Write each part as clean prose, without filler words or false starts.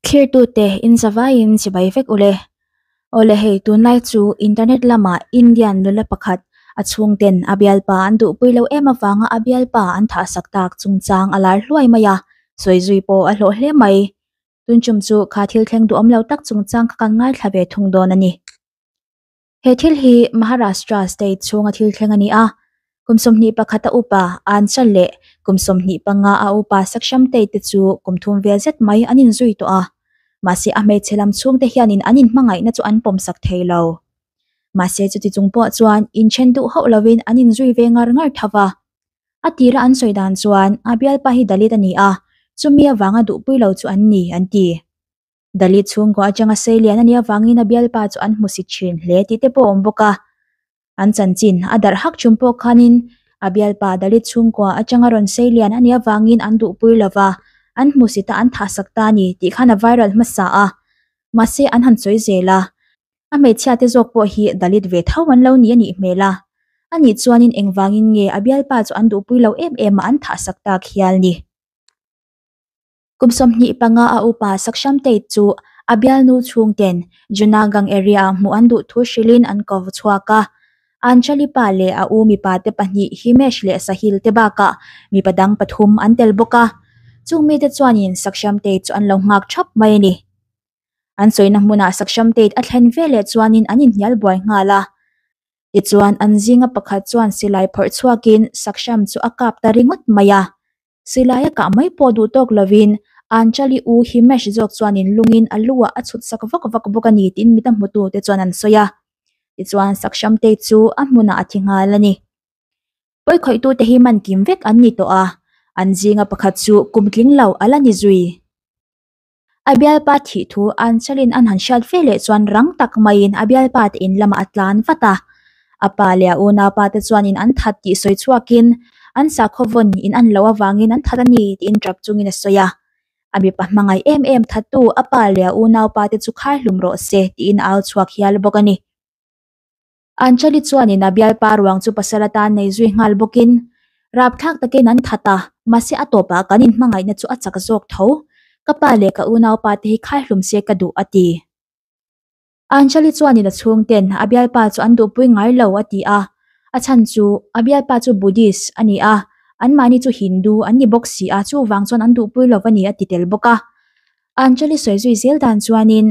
Thlirtute in zavaiin chibai vek ule. Awle hei tunlai chu internet lamah Indian nula pakhat a chhungten a bialpa an duhpui lo em avanga a bialpa an thahsak tak chungchang a lar hluai mai a, sawi zui pawh a hlawh hle mai. Tun chum chu kha thil thleng duhawm lo tak chungchang kha kan ngaithla ve thung dawn a ni. He thil hi Maharashtra state chhunga thil thleng a ni a, kum 21 a upa Anchal leh kum 25 a upa Sakshamtei te chu kum thum vel zet mai an inzui tawh a, mahse a hmeichhe lam chhungte hianin an inhmangaihna chu an pawmsak thei lo. Mahse chuti chung pawh chuan inthen duh hauh lovin an inzui ve ngar ngar tho va. A tira an sawi dan chuan a bialpa hi Dalit a ni a, chumi avanga duhpui lo chu an ni, an ti. Dalit chhungkaw atanga seilian a nih avangin a bialpa chu an hmusit thin hle tih te pawh a awm bawk a. An chanchin a darh hak chung pawh khanin a bialpa Dalit chhungkua atanga rawn seilian a nih avangin an duhpui lo va, an hmusit a an thahsak ta a ni tih khan a viral hmasa a. Mahse an han sawi zel a. A hmeichhia te zawk pawh hi Dalit ve tho an lo ni a nih hmel a. Anih chuanin engvangin nge a bialpa chu an duhpui lo em em a an thahsak tak hial ni. Kum 25 a upa Saksham Tate chu a bialnu chhungten Junagang area-ah hmuh an duh thu hrilhin an ko chhuak a. Anjali pa leh a u mipa te pahnih Himesh leh Sahil te bakah mipa dang pathum an tel bawk a. Chung mite chuanin Saksham Tate chu an lo nghak thap mai a ni. An sawina hmunah Saksham Tate a thlen veleh chuanin an inhnial buai nghal a. Tichuan an zinga pakhat chuan silai phawrh chhuakin Saksham chu a kap ta ringawt mai a. Silai a kah mai pawh duh tawk lovin Anchali u Himesh zawk chuanin lungin a lu ah a chhut sak vak vak bawk a ni tiin mit a hmutu te chuan an sawi a. Tichuan Sakshamtei chu a hmunah a thi nghal a ni. Pawikhawihtu te hi man kim vek an ni tawh a, an zinga pakhat chu kum tling lo a la ni zui. A bialpa thih thu Anchali'n an han hriat ve leh chuan rang tak maiin a bialpa te in lamah a tlan vat a. A pa leh a unaupa te chuanin an that tih sawi chhuakin an sakhaw vawn in an loh avangin an that a ni tiin tap chungin a sawi a. A mipa hmangaih em em thattu a pa leh a unaupa te chu khai hlum rawh se tiin a au chhuak hial bawk a ni. Anchali chuanin a bialpa ruang chu pasal atan nei zui nghal bawkin rapthlak takin an that a, mahse a tawpah kan inhmangaihna chu a chak zawk tho. Ka pa leh ka unaupa te hi khai hlum se ka duh a ti. Anchali chuanin a chhungten a bialpa chu an duhpui ngai lo a ti a, a chhan chu a bialpa chu Buddhist a ni a, anmahni chu Hindu an ni bawk si a, chuvang chuan an duhpui lo a ni a ti tel bawk a. Anjali sawi zui zel dan chuanin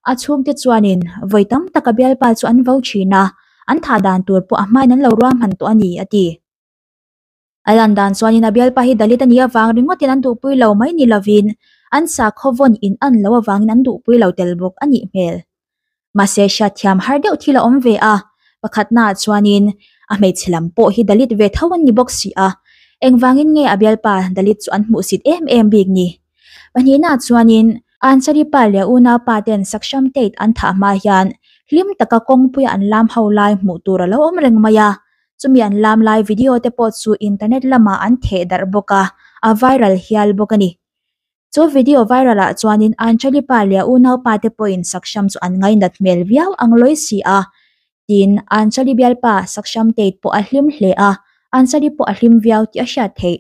a chhungte chuanin vawi tam tak a bialpa chu an vo thin a, an thah dan tur pawh a hmain an lo ruahman tawh a ni, a ti. A lan dan chuanin a bialpa hi Dalit a nih avang ringawtin an duhpui lo mai ni lovin an sakhaw vawn in an lo avangin an duhpui lo tel bawk a nih hmel. Mahse hriatthiam har deuh thil a awm ve a, pakhatnaah chuanin a hmeichhe lam pawh hi Dalit ve tho an ni bawk si a, engvangin nge a bialpa Dalit chu an hmuhsit em em bik ni? Pahnihnaah chuanin Anchali pa leh unaupa ten Saksham Tate an thah hma hian hlim taka kawngpuia an lam ho lai hmuh tur a lo awm reng mai a, chumi an lam lai video te pawh chu internet lamah an theh darh bawk a, a viral hial bawk a ni. Chu video viral ah chuanin Anchali pa leh a unaupa te pawhin Saksham chu an ngainat hmel viau ang lawi si a, tin Anchali bialpa Saksham Tate pawh a hlim hle a, Anchali pawh a hlim viau tih a hriat theih.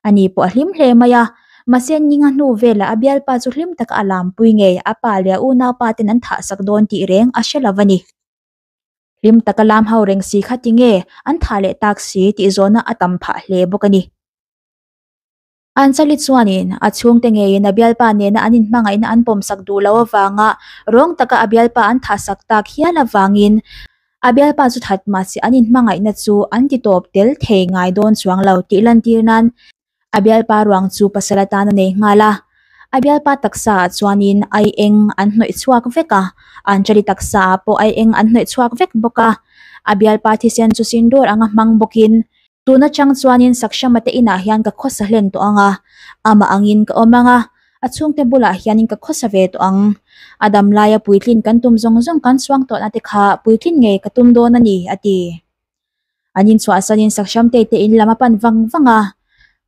Ani pawh a hlim hle mai a, mahse ninga hnu velah a bialpa chu hlim taka a lampui ngei a pa leh a unaupa ten an thahsak dawn tih reng a hre lo a ni. Hlim taka lam ho reng si kha tinge an thah leh tak si tih zawhna a tam phah hle bawk a ni. Anchali chuanin a chhungte ngeiin a bialpa nena an inhmangaihna an pawmsak duh loh avanga rawng taka a bialpa an thahsak tak hial avangin a bialpa chu that mahse an inhmangaihna chu an ti tawp tel thei ngai dawn chuang lo tih lantir nan a bialpa ruang chu pasal atan a nei nghal a. A bialpa taksa ah chuanin ai eng an hnawih chhuak vek a, Anchali taksa ah pawh ai eng an hnawih chhuak vek bawk a. A bialpa thisen chu sindur anga hmang bawkin Tun atang chuanin Sakshama te inah hian ka khawsa hlen tawh ang a, amah angin ka awm ang a, a chhungte bulah hianin ka khawsa ve tawh ang. A dam laia puitlin kan tum zawng zawng kan suang tawhna te kha puitlin ngei ka tum dawn a ni, a ti. An inchhuahsanin Sakshamtei te in lam a pan vang vang a,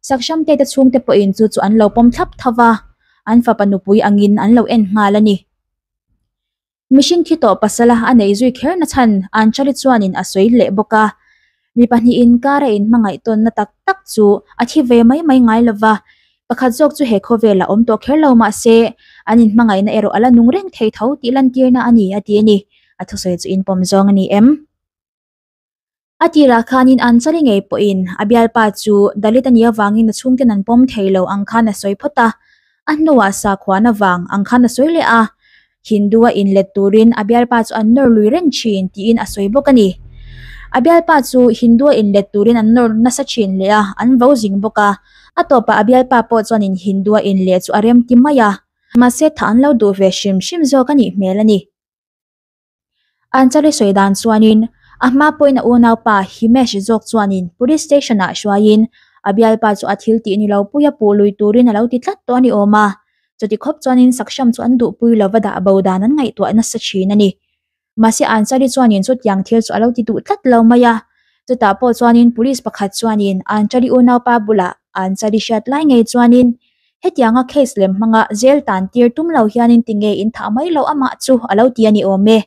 Sakshamtei te chhungte pawhin chu chu an lo pawm thlap tho va, an fapa nupui angin an lo en nghal a ni. Mihring thi tawh pasala a neih zui kher na chhan Anchali chuanin a sawi leh bawk a. Mi pahnih inkara inhmangaih tawnna tak tak chu a thi ve mai mai ngai lova, pakhat zawk chu he khawvelah awm tawh kher lo mah se, An inhmangaihna erawh a la nung reng thei tho tih lantirna a ni, a ti a ni. A thusawi chu inpawm zawng a ni em? A tirah khanin an chali ngei pawhin a bialpa chu Dalit a nih avangin a chhungten an pawm thei lo ang khan a sawi phawt a, a hnuah sakhuan avang ang khan a sawi leh a, Hindu-a inlet turin a bialpa chu an nawr lui reng thin tiin a sawi bawk a ni. A bialpa chu Hindu-a inlet turin an nawr nasa thin leh a, an vo zing bawk a, a tawpah a bialpa pawh chuanin Hindu-a inleh chu a remti mai a, mahse tha an lo duh ve hrim hrim zawk a nih hmel a ni. Anchali sawi dan chuanin a hma pawhin a unaupa Himesh zawk chuanin Police Station ah hruaiin a bialpa chu a thil tih ni lo puia puh lui turin a lo ti tlat tawh a ni awm a. Chuti khawp chuanin Saksham chu an duhpui lova dah bo dan an ngaihtuah nasa thin a ni. Mahse Anchali chuanin chutiang thil chu a lo ti duh tlat lo mai a. Chutah pawh chuanin Police pakhat chuanin Anchali unaupa bulah Anchali hriat lai ngei chuanin Hetianga case lem hmanga jail tan tir tum lo hianin tinge in thah mai loh amah chu a lo ti a ni awm e.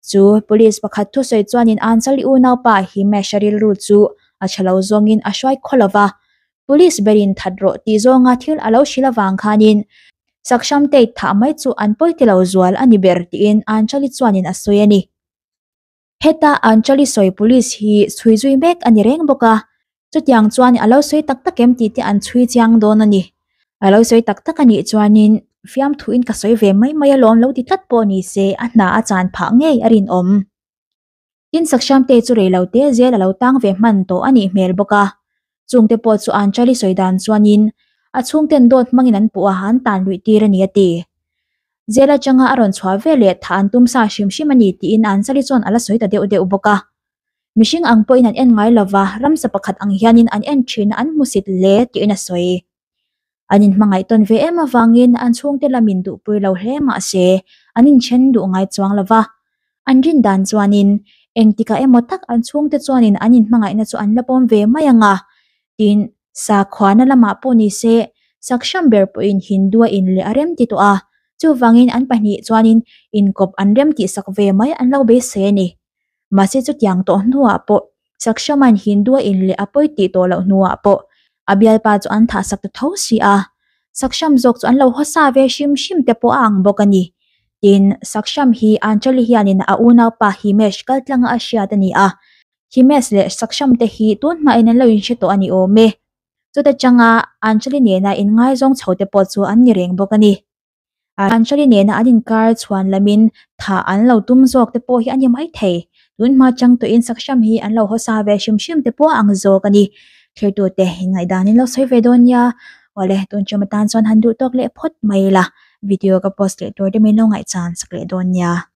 Chu police pakhat thusawi chuanin Anchali unaupa Himesh-a rilru chu a tha lo zawngin a hruai khaw lo va, police berin that rawh tih zawnga thil a lo hrilh avang khanin Saksham Tate thah mai chu an pawi ti lo zual a ni ber tiin Anchali chuanin a sawi a ni. Heta Anchali sawi police hi chhui zui mek a ni reng bawk a, chutiang chuan a lo sawi tak tak em tih te an chhui chiang dawn a ni. A lo sawi tak tak a nih chuanin fiamthuin ka sawi ve mai mai alawm lo ti tlat pawh ni se a hna a chan phah ngei a rinawm. Tin Sakshamte chu rei lo te zel a lo tang ve hman tawh a nih hmel bawk a, chungte pawh chu Anchali sawi dan chuanin a chhungten dawt hmangin an puh a, an tan luih tir a ni a ti. Jail atanga a rawn chhuah ve leh thah an tum sa hrim hrim a ni tiin Anchali chuan a la sawi ta deuh deuh bawk a. Mihring ang pawhin an en ngai lova, ramsa pakhat ang hianin an en thin a an hmusit hle tiin a sawi. An inhmangaih tawn ve em avangin an chhungte lamin duhpui lo hle mah se an inthen duh ngai chuang lova. An rin dan chuanin engtikah emaw tak an chhungte chuanin an inhmangaihna chu an la pawm ve mai ang a, Tin, sakhuana lamah pawh ni se, Saksham ber pawhin Hindu a in leh a rem ti tawh a, chuvangin an pahnih chuanin inkawp an rem tihsak ve mai an lo beisei a ni. Mahse chutiang tawh hnuah pawh Sakshama'n Hindu a in leh a pawi tih tawh loh hnuah pawh a bialpa chu an thahsak ta tho si a, Saksham zawk chu an lo hawsa ve hrim hrim te pawh a ang bawk a ni. Tin, Saksham hi Anchali hianin a unaupa Himesh kaltlanga a hriat a ni a, Himesh leh Saksham te hi tun hmain an lo inhre tawh a ni awm e. Chuta changa Anjali nena inngaizawng chho te pawh chu an ni reng bawk a ni. Anjali nena an inkar chhuan lamin thah an lo tum zawk te pawh hi a ni mai thei. Tun hma chang tawhin Saksham hi an lo hawsa ve hrim hrim te pawh a ang zawk a ni. Thirtute inngaihdanin lo sawi ve dawn nia. Awle, tun ṭum atan chuan han duh tawk leh phawt mai ila. Video ka post leh tur te min lo ngaihchan sak leh dawn nia.